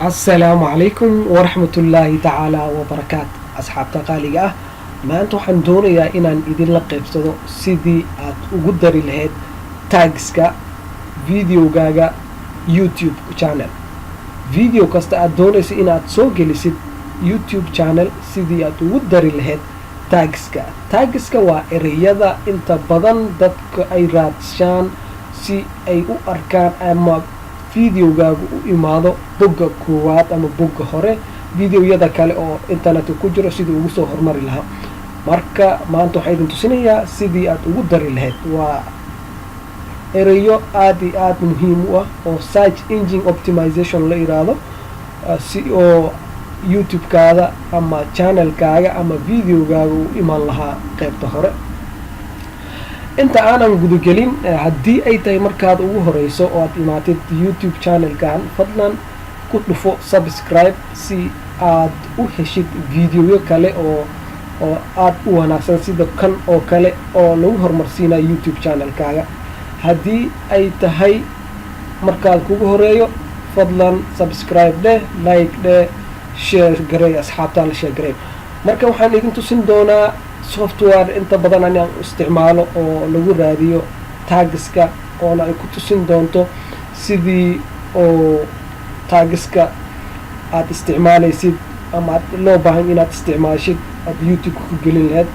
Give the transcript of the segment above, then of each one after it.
Asalaamu calaykum waraxmatullaahi tacaala wabarakaat. Asxaabta qaaliga ah, maanta waxaan doonayaa inaan idinla qaybsado sidii aad ugu dari lahayd tagska videogaaga YouTube channel. Video kasta aad doonaysa inaad soo gelisid YouTube channel, sidii aad ugu dari lahayd tagska. Tagska waa ereyada inta badan dadka ay raadshaan si ay u arkaan ama videogaagu u imaado bogga koowaad ama bogga hore videoyada kale oo internetka ku jiro, sidii ugu soo hormari lahaa. Marka maanta waxaa idin tusinayaa sidii aad ugu dari lahayd. Waa ereyo aada iyo aada muhiim u ah oo search engine optimization la yiraahdo, si oo YouTube-kaada ama channelkaaga ama videogaaga u imaan lahaa qeybta hore. Inta aanan gudagelin, haddii ay tahay markaad ugu horeyso oo aad imaatid YouTube channelkan, fadlan ku dhufo subscribe si aad u heshid videoyo kale oo aada u wanaagsan sida kan oo kale oo lagu horumarsiinayo YouTube channelkaaga. Haddii ay tahay markaad kugu horeeyo, fadlan subscribe dheh, like dheh, share garey, asxaabtaa la share garey. Marka waxaan idin tusin doonaa software inta badan ani aan isticmaalo oo lagu raadiyo tagska, oona ay ku tusin doonto sidii oo tagska aada isticmaalaysid ama aad loo baahan inaad isticmaashid aad YouTube-ka ku gelin lahayd.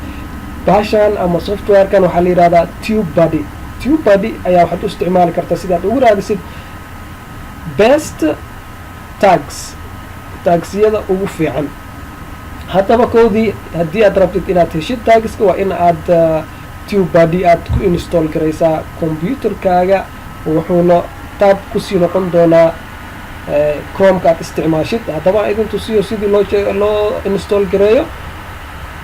Baashan ama softwarekan waxaa la yihahdaa TubeBuddy. TubeBuddy ayaa waxaad u isticmaali kartaa sidaad ugu raadisid best tags, tagsiyada ugu fiican. Haddaba koodii, haddii aad rabtid inaad heshid tagska, waa in aad TubeBuddy aad ku install garaysaa computerkaaga, wuxuuna tab kusii noqon doonaa Chromeka aad isticmaashid. Haddaba idin tusiyo sidii loo install gareeyo.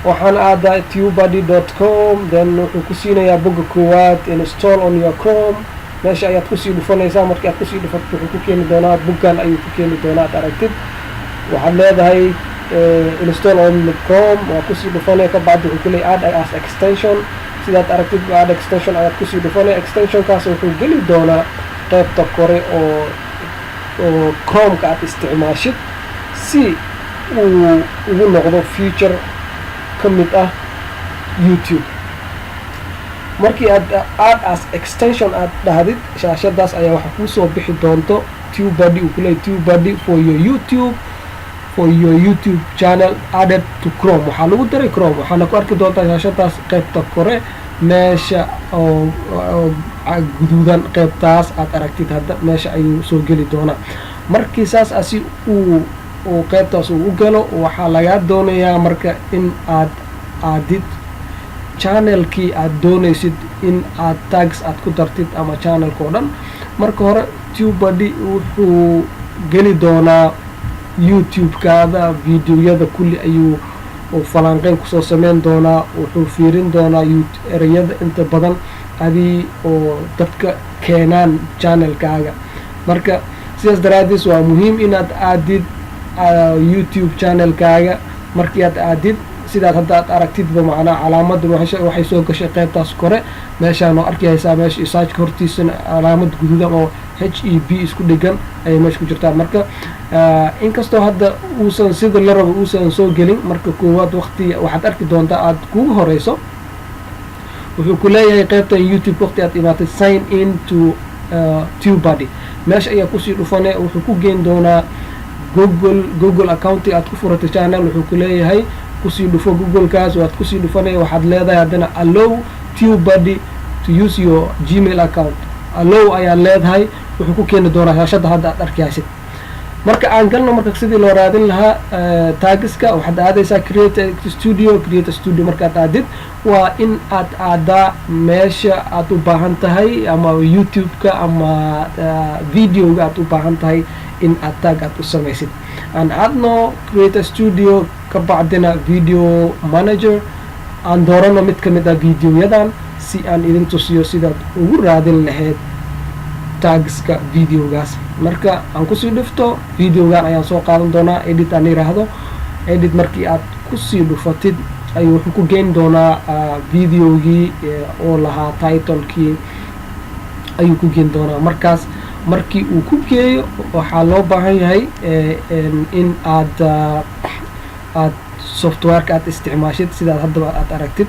Waxaan aadaa tubebuddy.com, then wuxuu ku siinayaa bogga koowaad, "Install on your Chrome". Meesha ayaad kusii dhufanaysaa. Markii aad kusii dhufato, wuxuu ku keeni doonaa boggan ayuu ku keeni doonaa aad aragtid. Waxaad leedahay "Install on Chrome", waa kusii dhufanaya. Ka bacdi wuxuu kuleeyahy "Add as extension". Sidaad aragtid, "Add extension" ayaad kusii dhufanaya. Extensionkaas wuxuu geli doonaa qeybta kore oo Chromeka aad isticmaashid, si uu ugu noqdo feature ka mid ah YouTube. Markii aad "Add as extension" aad dhahdid, shaashadaas ayaa waxaa kuusoo bixi doonto TubeBuddy. Uu kuleeyahy "TubeBuddy for your YouTube channel added to Chrome". Waxaa lagu daray Chrome, waxaana ku arki doontaa shaashadaas qeybta kore, meesha oo guduudan, qeybtaas aad aragtid hadda, meesha ayuu soo geli doonaa. Markii saas asi uu qeybtaas uu u galo, waxaa lagaa doonayaa marka in aad aadid channelkii aad doonaysid in aad tags aad ku dartid ama channelka oo dhan. Marka hore TubeBuddy wuxuu geli doonaa YouTube-kaada, videoyada kulli ayuu falanqeyn kusoo sameyn doonaa. Wuxuu fiirin doonaa ereyada inta badan adii oo dadka keenaan channelkaaga. Marka sidaas daraaddiis waa muhiim inaad aadid YouTube channelkaaga. Markii aad aadid, sidaad hadda aad aragtidba, macnaa calaamadda waxay soo gashay qeybtaas kore. Meeshaan oo arki haysaa, meesha searchka hortiisana calaamad guduudan oo HEB isku dhegan ayay meesha ku jirtaa. Marka inkastoo hadda uusan sida la rabo uusan soo gelin, marka koowaad waqti waxaad arki doontaa aad kugu horeyso, wuxuu ku leeyahay qeybtan YouTube waqti aad imaatay "Sign in to TubeBuddy". Meesha ayaa kusii dhufane. Wuxuu ku geyn doonaa Google accounti aad ku furatay channel. Wuxuu ku leeyahay kusii dhufo Googlekaas. Waad kusii dhufanaya. Waxaad leedahay haddana "Allow TubeBuddy to use your Gmail account". "Allow" ayaad leedahay. Wuxuu ku keeni doonaa shaashadda hadda aad arkaysid. Marka aan galno marka sidii loo raadin lahaa tagska. Waxaad aadaysaa Creator Studio. Creator Studio markaad aadid, waa in aad aadaa meesha aad u baahan tahay ama YouTube-ka ama videoga aad u baahan tahay in aad tag aad u samaysid. Aan aadno Creator Studio, ka bacdina Video Manager. Aan doorano mid ka mid ah videoyadan si aan idin tusiyo sidaad ugu raadin lahayd tagska videogaas. Marka aan kusii dhufto videogan ayaan soo qaadan doonaa. "Edit" aan yiraahdo. "Edit" markii aad kusii dhufatid, ayuu wuxuu ku geyn doonaa videogii oo lahaa titlekii ayuu ku geyn doonaa. Markaas Markii uu ku geeyo, waxaa loo baahan yahay in aad softwareka aad isticmaashid. Sidaad haddaba aad aragtid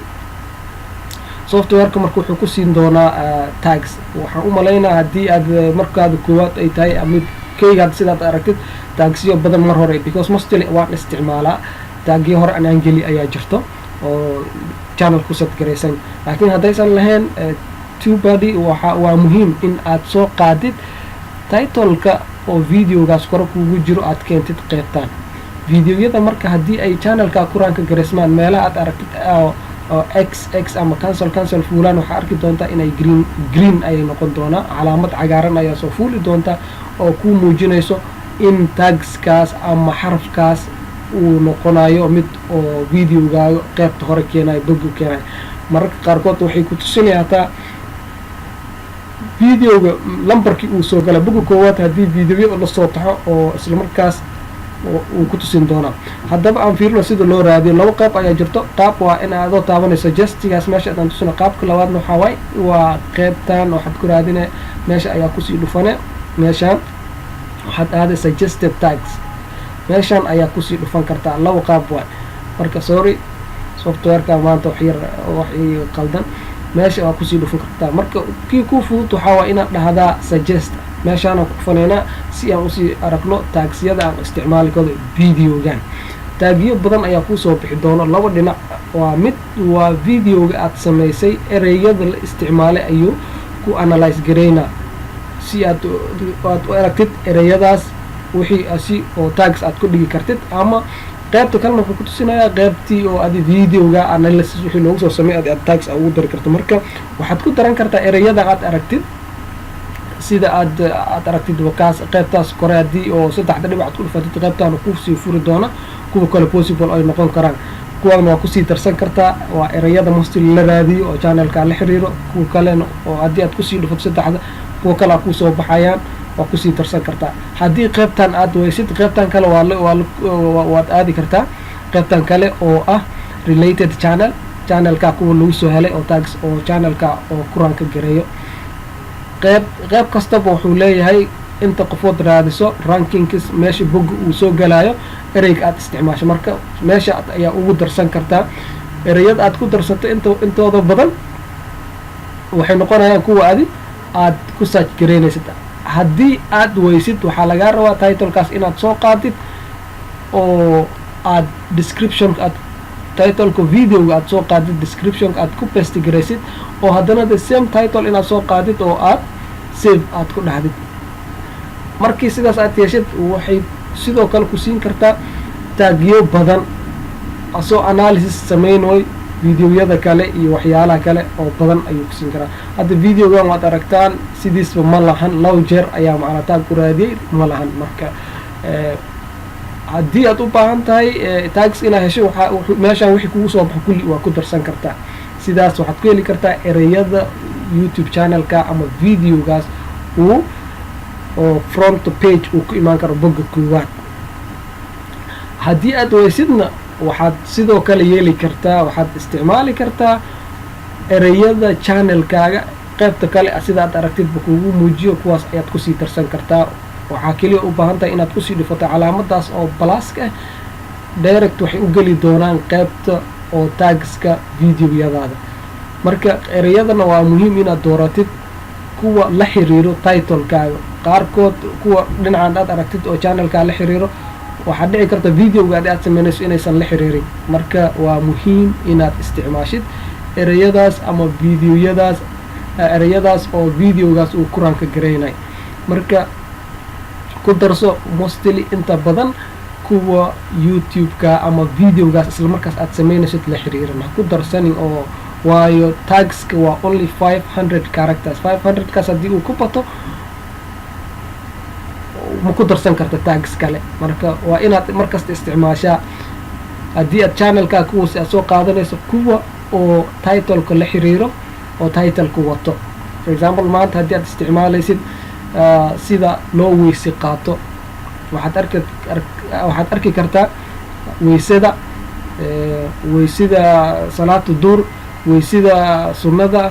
softwareka, marka wuxuu ku siin doonaa tags. Waxaan u malaynaa haddii aad markaada koowaad ay tahay ama keyga hadda, sidaad aragtid, tagsyo badan mar hore, because mostly waan isticmaalaa, tagyo hore anaan geli ayaa jirto oo channel ku set garaysan. Laakiin haddaysan lahayn TubeBuddy, waxa waa muhiim in aad soo qaadid titleka oo videogaas kore kugu jiro, aad keentid qeybtan videoyada. Marka haddii ay channelka quraanka garaysmaan, meelaha aad aragtid oo x x ama cancel cancel fuulaan, waxaa arki doontaa inay green green ayay noqon doonaa. Calaamad cagaaran ayaa soo fuuli doonta oo kuu muujinayso in tagskaas ama xarafkaas uu noqonayo mid oo videogaaga qeybta hore keenayo, boga keenayo. Mararka qaarkood waxay ku tusinaya hataa videoga lambarkii uu soo gala boga koowaad, haddii videoya lasoo taxo oo isla markaas uu ku tusin doonaa. Haddaba aan fiirino sida loo raadiyo. Laba qayb ayaa jirto. Qaab waa in aadoo taabanayso suggestigaas meesha adaan tusino. Qaabka labaadna waxaa waay waa qeybtan waxaad ku raadine, meesha ayaa kusii dhufane. Meeshaan waxaad aaday suggested tags, meeshaan ayaa kusii dhufan kartaa. Laba qaab waay. Marka sorry, softwareka maanta wax yar wax ii qaldan. Meesha waa kusii dhufan kartaa. Marka kii ku fudud waxaa waa inaad dhahdaa suggest. Meeshaanaan ku dhufanaynaa si aan usii aragno tagsiyada aan isticmaali karo videogan. Tagyo badan ayaa kuusoo bixi doono. Laba dhinac waa: mid waa videoga aad samaysay ereyada la isticmaalay ayuu ku analyse gareynaa, si aad u aragtid ereyadaas wixii si oo tags aad ku dhigi kartid. Ama qaybta kalena wuxuu ku tusinayaa qaybtii oo adi videoga analysis wixii loogu soo sameey adi aad tags ugu dari karto. Marka waxaad ku daran kartaa ereyada aad aragtid. Sida aad aragtid wakaas qaybtaas kore, haddii oo saddexda dhibac aad ku dhufatid, qaybtaan kusii furi doona kuwa kale possible ay noqon karaan. Kuwaana waa kusii darsan kartaa, waa ereyada mostly la raadiyo oo channelka la xiriiro. Kuwa kalena oo haddii aad kusii dhufato saddexda, kuwa kale a kusoo baxayaan, waa kusii darsan kartaa. Haddii qaybtan aad weysid, qaybtan kale waa waad aadi kartaa, qaybtan kale oo ah related channel, channelka kuwa lagu soo helay oo tags oo channelka oo quraanka gareeyo. Qayb kastaba wuxuu leeyahay inta qofood raadiso, rankings, meesha boga uu soo galayo ereyga aad isticmaasho. Marka meesha ayaa ugu darsan kartaa. Ereyada aad ku darsato intooda badan waxay noqonayaan kuwa adi aad ku search gareynaysid. Haddii aad weysid, waxaa lagaa rabaa titlekaas inaad soo qaadid oo aad descriptionka, aad titleka videoga aad soo qaadid, descriptionka aad ku paste garaysid, oo haddana the same title inaad soo qaadid oo aad save aad ku dhahdid. Markii sidaas aad yeeshid, waxay sidoo kale ku siin kartaa tagyo badan, asoo analysis sameynooy videoyada kale iyo waxyaalaha kale oo badan ayuu kusiin karaa. Hadda videogan waad aragtaan, sidiisba ma lahan. Laba jeer ayaa macnaa tag ku raadiyey, ma lahan. Marka haddii aad u baahan tahay tags inaad hesho, waxaa meeshaan wixii kugu soo baxo kulli waa ku darsan kartaa. Sidaas waxaad ku heli kartaa ereyada YouTube channelka ama videogaas uu oo front page uu ku imaan karo, bogga koowaad. Haddii aad weysidna, waxaad sidoo kale yeeli kartaa, waxaad isticmaali kartaa ereyada channelkaaga qaybta kale sida aad aragtidba kugu muujiyo, kuwaas ayaad kusii darsan kartaa. Waxaa keliya u baahan tahay inaad kusii dhufato calaamadaas oo pluska ah. Direct waxay u geli doonaan qaybta oo tagska videoyadaada. Marka ereyadana waa muhiim inaad dooratid kuwa la xiriiro titlekaaga. Qaarkood kuwa dhinacan aad aragtid oo channelkaa la xiriiro, waxaad dhici karta videoga aad sameynayso inaysan la xiriirin. Marka waa muhiim inaad isticmaashid ereyadaas ama videoyadaas, ereyadaas oo videogaas uu quraanka garaynay. Marka ku darso mostly, inta badan, kuwa YouTube-ka ama videogaas isla markaas aad sameynaysid la xiriiran. Ha ku darsanin oo waayo tagska waa only 500 characters. 500 kaas haddii uu ku bato, ma ku darsan karta tags kale. Marka waa inaad markasta isticmaashaa, haddii aad channelkaa kuwaas aad soo qaadanayso, kuwa oo titleka la xiriiro oo titleka wato. For example, maanta haddii aad isticmaalaysid sida loo weysi qaato, waxaad arki kartaa weysada, weysida salaatu duur, weysida sunnada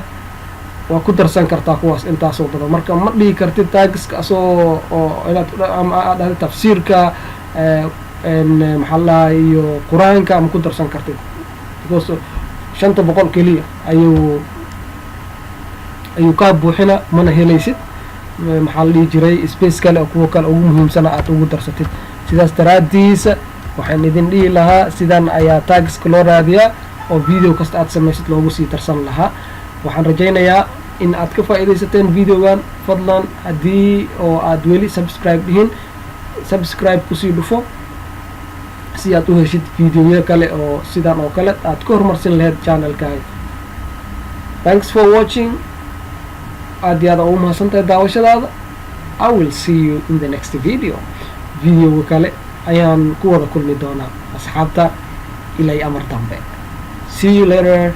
Waa ku darsan kartaa kuwaas intaasoo badan. Marka ma dhihi kartid tagska asoo oo inaad ama aad dhahda tafsiirka, maxaa la dhahaa, iyo Qur-aanka ama ku darsan kartid, because 500 keliya ayuu kaa buuxina, mana helaysid, maxaa la dhihi jiray, space kale oo kuwa kale ugu muhiimsana aad ugu darsatid. Sidaas daraaddiisa waxaan idin dhihi lahaa, sidan ayaa tagska loo raadiyaa oo video kasta aad samaysid loogu sii darsan lahaa. Waxaan rajaynayaa in aad ka faa'iidaysateen videogan. Fadlan, haddii oo aad weli subscribe dhihin, subscribe kusii dhufo si aad u heshid videoyo kale oo sidan oo kale aad ku horumarsin lahayd channelkaaga. Thanks for watching. Aad iyo aad ugu mahadsan tahay daawashadaada. I will see you in the next video. Videoga kale ayaan ku wada kulmi doonaa, asxaabta. Ilay amar dambe. See you later.